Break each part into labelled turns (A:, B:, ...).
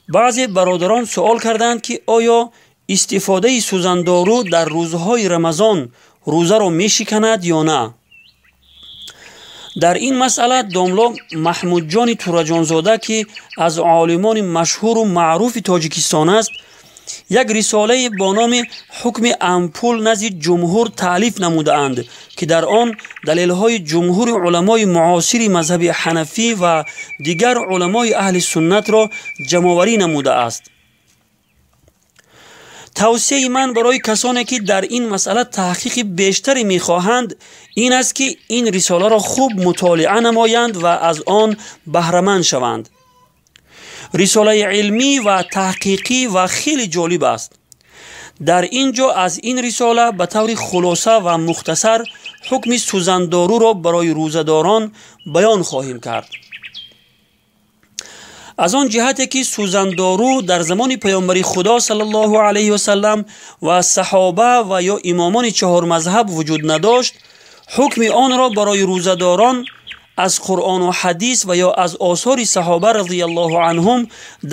A: Баъзе бародарон суол карданд, ки оё истифодаи сӯзандору дар рӯзҳои Рамазон рӯзаро мешиканад ё на. Дар ин масъала домло Маҳмудҷони Тураҷонзода, ки аз олимони машҳуру маъруфи Тоҷикистон аст, як рисолае бо номи «Ҳукми ампул назди ҷумҳур» таълиф намудаанд, ки дар он далелҳои ҷумҳури уламои муосири мазҳаби ҳанафӣ ва дигар уламои аҳли суннатро ҷамъоварӣ намудааст. Тавсияи ман барои касоне, ки дар ин масъала таҳқиқи бештаре мехоҳанд, ин аст, ки ин рисоларо хуб мутолиа намоянд ва аз он баҳраманд шаванд. Рисолаи илмӣ ва таҳқиқӣ ва хеле ҷолиб аст. Дар ин ҷо аз ин рисола ба таври хулоса ва мухтасар ҳукми сӯзандоруро барои рӯзадорон баён хоҳем кард. Аз он ҷиҳате ки сӯзандору дар замони паёмбари Худо саллаллоҳу алайҳи васаллам ва саҳоба ва ё имомони чаҳормазҳаб вуҷуд надошт, ҳукми онро барои рӯзадорон аз Қуръону ҳадис ва ё аз осори саҳоба разияллоҳу анҳум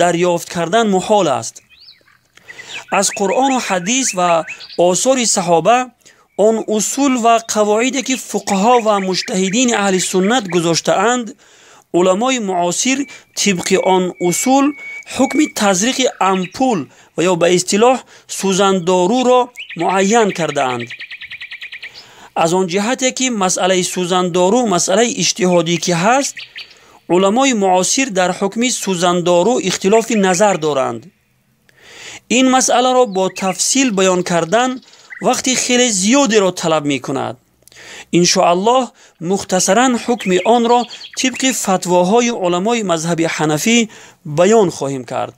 A: дарёфт кардан муҳол аст. Аз Қуръону ҳадис ва осори саҳоба он усул ва қавоиде ки фуқаҳо ва муҷтаҳидини аҳли суннат гузоштаанд, уламои муосир тибқи он усул ҳукми тазриқи ампул ва ё ба истилоҳ сӯзандоруро муайян кардаанд. Аз он ҷиҳате ки масъалаи сӯзандору масъалаи иҷтиҳодӣ ки ҳаст, уламои муосир дар ҳукми сӯзандору ихтилофи назар доранд. Ин масъаларо бо тафсил баён кардан вақти хеле зиёдеро талаб мекунад. Иншоаллоҳ мухтасаран ҳукми онро тибқи фатвоҳои уламои мазҳаби ҳанафӣ баён хоҳем кард.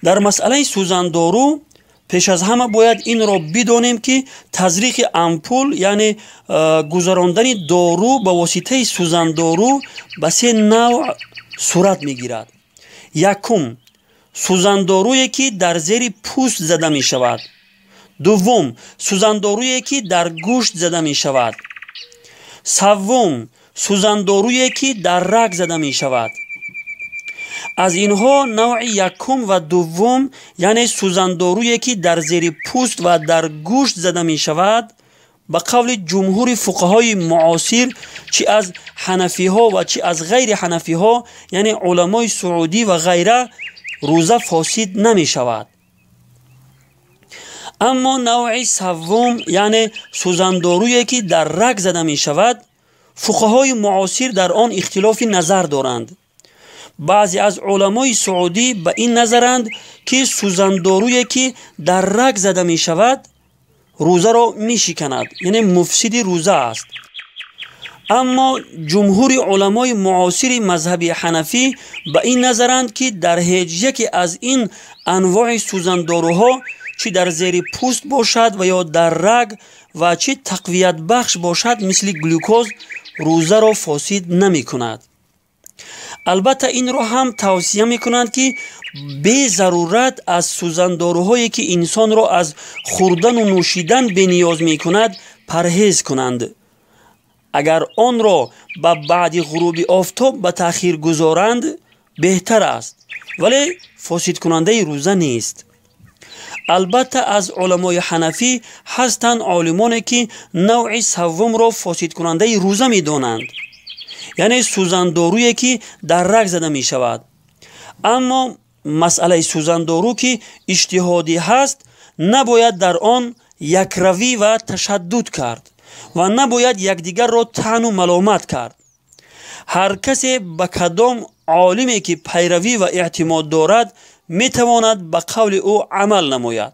A: Дар масъалаи сӯзандору пеш аз ҳама бояд инро бидонем, ки тазриқи ампул, яъне гузарондани дору ба воситаи сӯзандору, ба се навъ сурат мегирад. Якум, сӯзандоруе, ки дар зери пӯст зада мешавад. Дуввум, сӯзандоруе, ки дар гӯшт зада мешавад. Саввум, сӯзандоруе, ки дар раг зада мешавад. Аз инҳо навъи якум ва дуввум, яъне сӯзандоруе, ки дар зери пӯст ва дар гӯшт зада мешавад, ба қавли ҷумҳури фуқаҳои муосир, чӣ аз ҳанафиҳо ва чӣ аз ғайри ҳанафиҳо, яъне уламои саудӣ ва ғайра, рӯза фосид намешавад. Аммо навъи саввум, яъне сӯзандоруе, ки дар раг зада мешавад, фуқаҳои муосир дар он ихтилофи назар доранд. Баъзе аз уламои саудӣ ба ин назаранд, ки сӯзандоруе, ки дар раг зада мешавад, рӯзаро мешиканад, яъне муфсиди рӯза аст. Аммо ҷумҳури уламои муосири мазҳаби ҳанафӣ ба ин назаранд, ки дар ҳеҷ яке аз ин анвои сӯзандоруҳо, чӣ дар зери пӯст бошад ва ё дар раг ва чӣ тақвиятбахш бошад, мисли глюкоз, рӯзаро фосид намекунад. Албатта инро ҳам тавсия мекунанд, ки безарурат аз сӯзандоруҳое, ки инсонро аз хӯрдану нӯшидан бениёз мекунад, парҳез кунанд. Агар онро ба баъди ғуруби офтоб ба таъхир гузоранд, беҳтар аст, вале фосидкунандаи рӯза нест. Албатта аз уламои ҳанафӣ ҳастанд олимоне, ки навъи саввумро фосидкунандаи рӯза медонанд, яъне сӯзандоруе, ки дар раг зада мешавад. Аммо масъалаи сӯзандору, ки иҷтиҳодӣ ҳаст, набояд дар он якравӣ ва ташаддуд кард ва набояд якдигарро таъну маломат кард. Ҳар касе ба кадом олиме ки пайравӣ ва эътимод дорад, метавонад ба қавли ӯ амал намояд.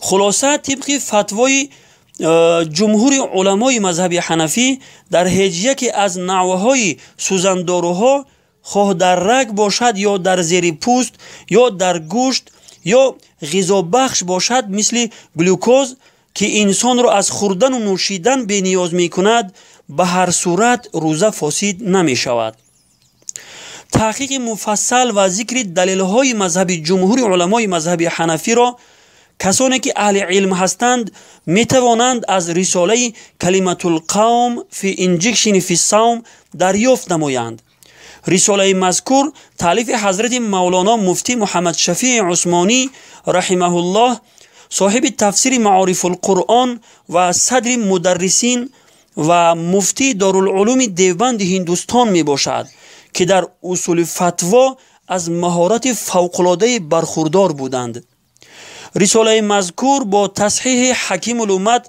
A: Хулоса, тибқи фатвои ҷумҳури уламои мазҳаби ҳанафӣ, дар ҳеҷ яке аз навъҳои сӯзандоруҳо, хоҳ дар раг бошад ё дар зери пӯст ё дар гӯшт ё ғизобахш бошад, мисли глюкоз, ки инсонро аз хӯрдану нӯшидан бениёз мекунад, ба ҳар сурат рӯза фосид намешавад. Таҳқиқи муфассал ва зикри далелҳои мазҳаби ҷумҳури уламои мазҳаби ҳанафиро касоне, ки аҳли илм ҳастанд, метавонанд аз рисолаи «Калиматулқавм фи инҷикшини фи савм» дарёфт намоянд. Рисолаи мазкур таълифи ҳазрати Мавлоно муфтӣ Муҳаммад Шафии Усмонӣ раҳимаҳуллоҳ, соҳиби тафсири Маорифулқуръон ва садри мударрисин ва муфтии Дорулулуми Девбанди Ҳиндустон мебошад, ки дар усули фатво аз маҳорати фавқулоддае бархурдор буданд. Рисолаи мазкур бо тасҳиҳи Ҳакимулуммат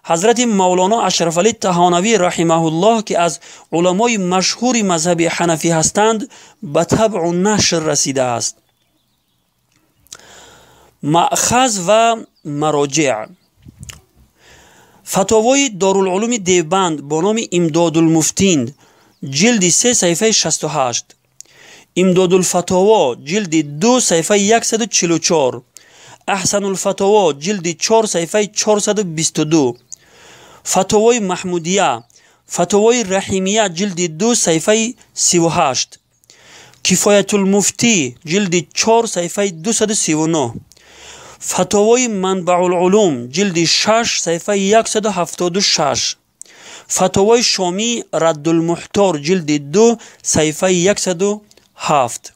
A: ҳазрати Мавлоно Ашрафалӣ Таҳонавӣ раҳимаҳуллоҳ, ки аз уламои машҳури мазҳаби ҳанафӣ ҳастанд, ба табъу нашр расидааст. Маъхаз ва мароҷеъ. Фатовои Дорулулуми Девбанд бо номи Имдодулмуфтин, ҷилди 3, саҳифаи 68, Имдодулфатово, ҷилди 2, саҳифаи 144, Аҳсанулфатово, ҷилди 4, саҳифаи 422, Фатовои Маҳмудия, Фатовои Раҳимия, ҷилди 2, саҳифаи 38, Кифоятулмуфтӣ, ҷилди 4, саҳифаи 239, Фатовои Манбаъулулум, ҷилди 6, саҳифаи 176, Фатовои Шомӣ Раддулмуҳтор, ҷилди 2, саҳифаи 107.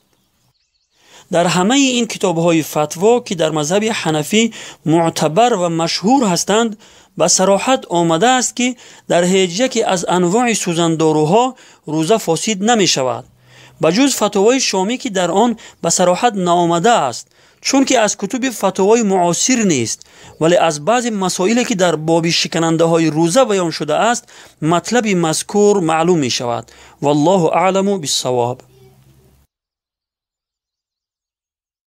A: Дар ҳамаи ин китобҳои фатво, ки дар мазҳаби ҳанафӣ муътабар ва машҳур ҳастанд, ба сароҳат омадааст, ки дар ҳеҷ яке аз анвои сӯзандоруҳо рӯза фосид намешавад, ба ҷуз фатвои Шомӣ, ки дар он ба сароҳат наомадааст, чунки аз кутуби фатвои муосир нест, вале аз баъзе масоиле, ки дар боби шиканандаҳои рӯза баён шудааст, матлаби мазкур маълум мешавад. Валлоҳу аъламу биссавоб.